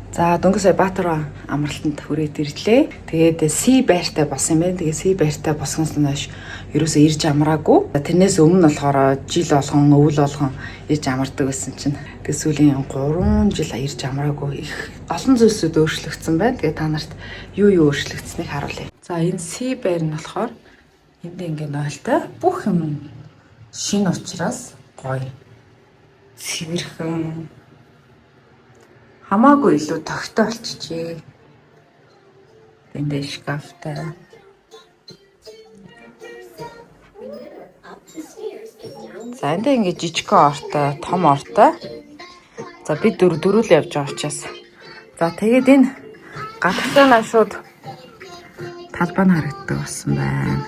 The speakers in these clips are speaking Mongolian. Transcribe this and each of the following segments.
За, дөнгөж сая Баатар амралтанд хүрээд ирлээ. Тэгээд C байртай болсон юм байна. Тэгээд C байртай босгоноос хойш ерөөсөө ирж амраагүй. Тэрнээс өмнө болохоор жил болгон, өвөл болгон ирж амардаг байсан чинь. Тэгээд сүүлийн 3 жил ирж амраагүй. Их олон зүйлсүүд өөрчлөгдсөн байна. Тэгээд та нарт юу юу өөрчлөгдсөнийг харуулъя. За, энэ C байр нь болохоор энд ингээ нойлтой бүх юм шинэ учраас гоё. Цэвэрхэн хамаагүй илүү тогтой болчихжээ. Энд шкафтай. За, энд ингээ жижигхэн ортой, том ортой. За, би дөрөв дөрүл явж байгаа учраас. За, тэгээд энэ гадагшаа шууд талбай нь харагддаг болсон байна.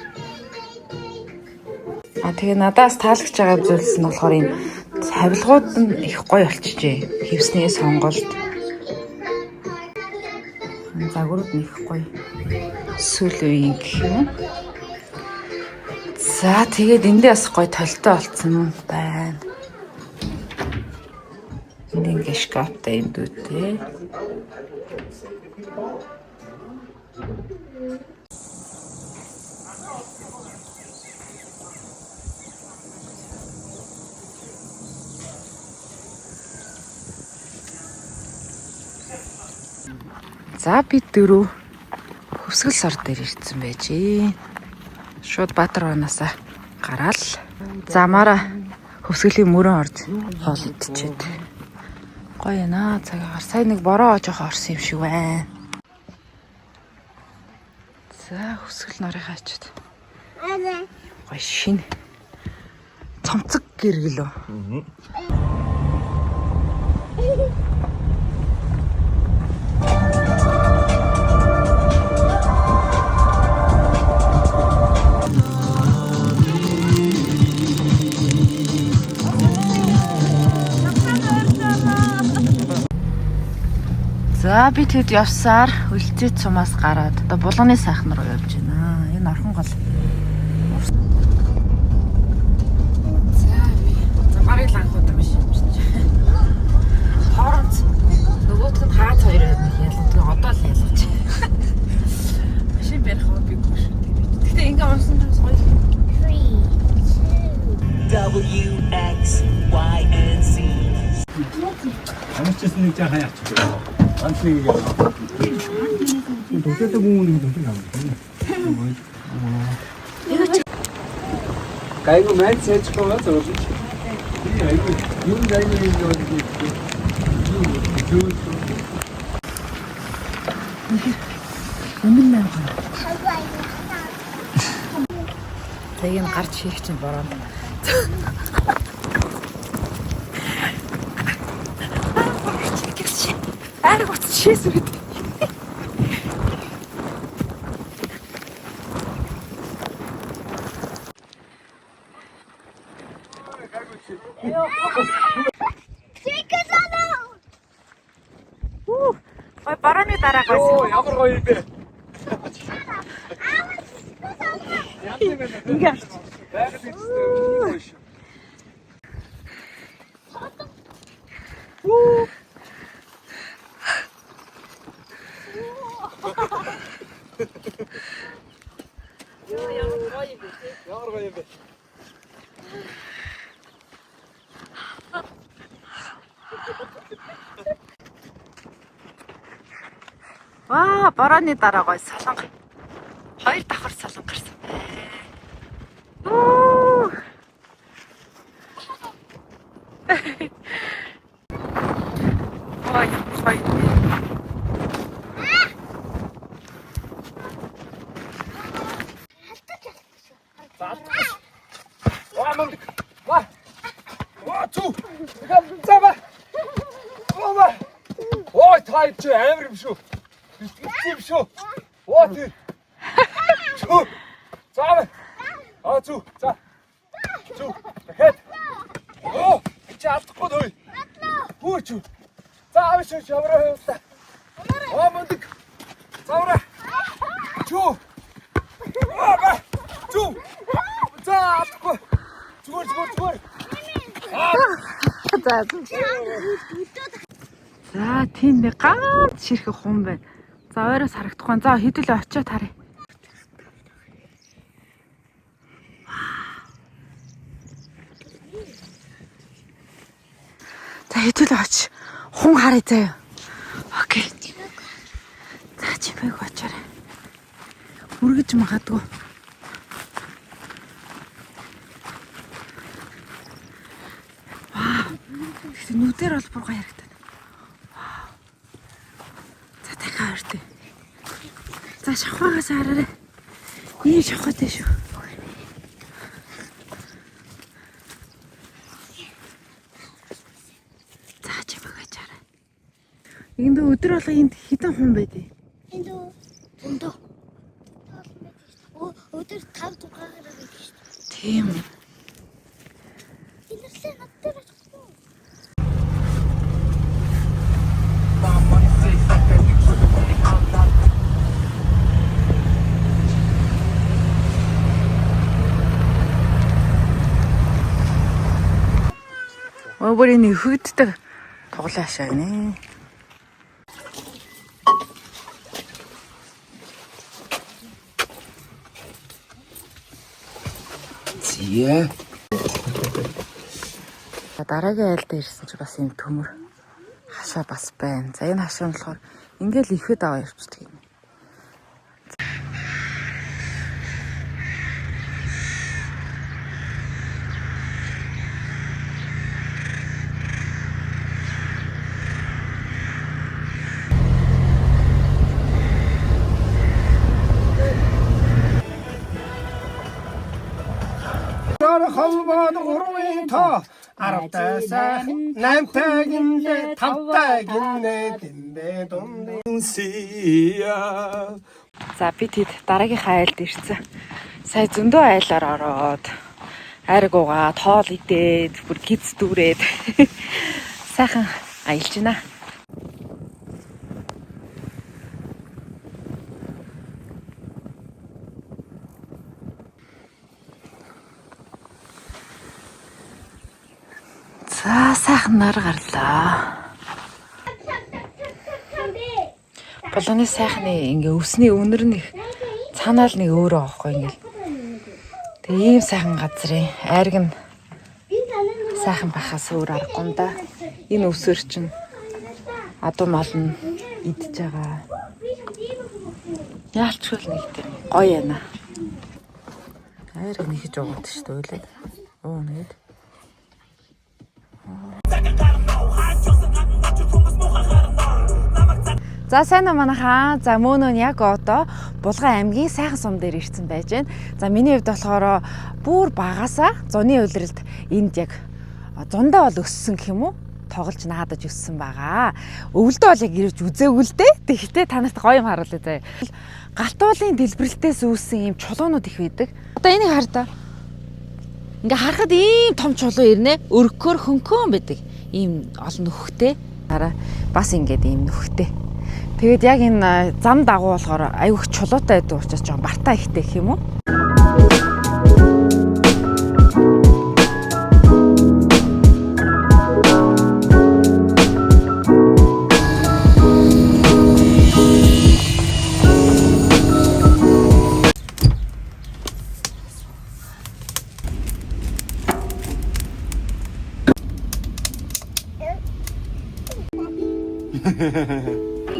А тэгээ надаас таалагч байгаа зүйлс нь болохоор энэ тавилгууд нь их гоё болчихжээ. Хевсний сонголт. Загварууд нь их гоё. Сүүлийн үеийн гэх юм. За, тэгээд эндээ бас гоё толтой болцсон байна. Энд ингээ шкафтай юм дүүтэй. За, би дөрөв хөвсгөл сор дээр ирсэн байжээ. Шууд Баатарванаасаа гараал замаараа хөвсгөлийн мөрөн орж хоол идчихэд. Гоё яана цагаагаар. Сая нэг бороо жоох орсон юм шиг байна. За, хөвсгөл норынхаа ачид. Гоё шинэ цомцог гэргэлөө. За, би тэд явсаар үлцээ цумаас гараад одоо булганы сайхан руу явж байна. Энэ орхон гол. За, би за барыг ланхуудаа биш юм чинь. Хооронд нөгөөх нь хаац хоёр нэг ялгадаг одоо л ялгаж. Машин барих уу би гүш шүү дээ. Гэтэ ингээ унсан ч бас гоё. 3, 2, W X Y and Z. Ямар ч гэсэн нэг жаахан яачих. Ганц нэг яа. Дөрөвтэй гүн нэг дөрөв яваа. Гайгүй мэн цэцгүй ба зөв. Би айгүй юм гайгүй юм яваад идэв. Юу юу. Өмнө нь гоё. За, энэ гарч хийх чинь бороо. Ариг уц шээс үд. Ой, борооны дараа гоё. Ямар гоё юм бэ? Ингээ авч. Байгаль эзэстэй гоё шүү. Ямар гоё юм бэ? Ваа, борооны дараа гоё солонго. Хоёр давхар солонго гарсан байна. Үу. Ой, гоё. Ва манд. Ва. Ва зү. За ба. Ва. Ой, та чи амар юм шүү. Бэлтгэл юм шүү. Оо тий. Чү. За ба. А зү. За. Зү. Дахиад. Оо, чи алдахгүй нөө. Хүү чү. За авш шүү явраа явуулаа. Оо мундаг. Завраа. Чү. Ва ба. Чү. За алдахгүй. Зүгээр зүгээр зүгээр. За. За, За тийм нэг ганц ширхэг хум байна. За ойроос харагдах байна. За хэдүүлээ очиод харъя. За хэдүүлээ оч. Хун харъя заяа. Окей. За чимээг очоорой. Үргэж магадгүй. Вау. Тэгсэн нүдээр бол бүр гоё харагдана. Вау. За дахиад ойртъё. За шавхаагаас хараарай. Ийм шавхаатай шүү. За чимээг очоорой. Энд өдөр болго энд хэдэн хүн байдیں۔ Энд зөндөө. Өдөр 5 6 гараа байдаг шүү дээ. Тийм үү. Инэрлээ над дээр очихгүй. Өө бүр энэ өхөгддөг тоглоашаа гинэ. Зя. Дараагийн айлд ирсэн чи бас юм төмөр хашаа бас байна. За энэ хашаа нь болохоор ингээл ихэд аваа явчихдаг юм. Холбоод гурвын тоо 10-тай сайхан 8-тай гинлээ 5-тай гинлээ дэмбэ дунд Сия. За би тэд дараагийнхаа айлд ирсэн. Сая зөндөө айлаар ороод айраг уугаад, хоол идээд, бүр гиз дүүрээд сайхан аялж байна. За сайхан нар гарлаа. Булууны сайхны ингээ өвсний үнэр нь их цаанаал нэг өөрөө аахгүй ингээл. Тэгээ ийм сайхан газрын айраг нь сайхан байхаас өөр аргагүй юм да. Энэ өвсөр чинь адуу мал нь идж байгаа. Яалчгүй л нэг тийм гоё яана. Айраг нэхэж угаад шүү дээ үйлээ. Уу нэгэд. За сайн уу манайхаа. За мөнөө нь яг одоо Булган аймгийн сайхан сум дээр ирсэн байж байна. За миний хувьд болохоор бүр багасаа зуны улиралд энд яг зундаа бол өссөн гэх юм уу? Тоглож наадаж өссөн байгаа. Өвөлдөө бол яг ирж үзээгүй л дээ. Тэгэхдээ та нарт гоё юм харуулъя заяа. Галтуулын дэлбэрэлтээс үүссэн ийм чулуунууд их байдаг. Одоо энийг хар та. Ингээ харахад ийм том чулуу ирнэ. Өргөхөөр хөнкөн байдаг. Ийм олон нөхтэй. Хараа бас ингээд ийм нөхтэй. Тэгээд яг энэ зам дагуу болохоор айгүйх чулуутай байдаг учраас жоохон бартаа ихтэй гэх юм уу?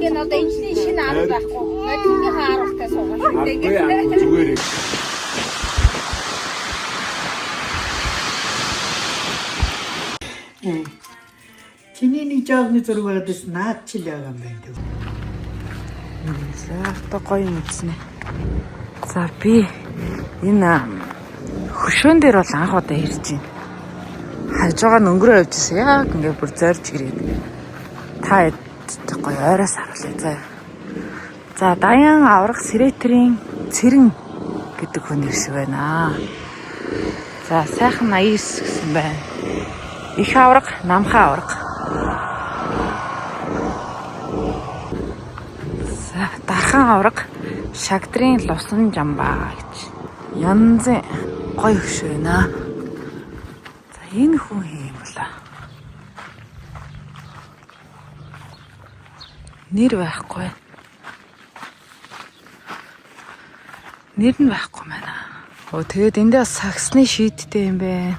Тэгээ надаа энэний шинэ арга байхгүй. Ноднынхаа аргатай суугаад. Аргагүй аргагүй зүгээр. Чиний нэг жоохны зураг байгаад байсан наад чи л байгаа юм байна дөө. За одоо гоё юм үзнэ. За би энэ хөшөөн дээр бол анх удаа ирж байна. Хажуугаа нь өнгөрөө явжсэн. Яг ингээ бүр зорж ирээд. Та хэд гоё ойроос харуулъя заа. За Даян аврах Сэрэтрийн Цэрэн гэдэг хүн ирсэн байна. За сайхан 89 гэсэн байна. Их авраг, намхан авраг. За дархан авраг шагдрын лусан жамбаа гэж. Янзын гоё хөшөө байна. За энэ хүн хин юм болоо. Нэр байхгүй. Нэр нь байхгүй байна. Оо, тэгээд эндээ бас сагсны шийдтэй юм байна.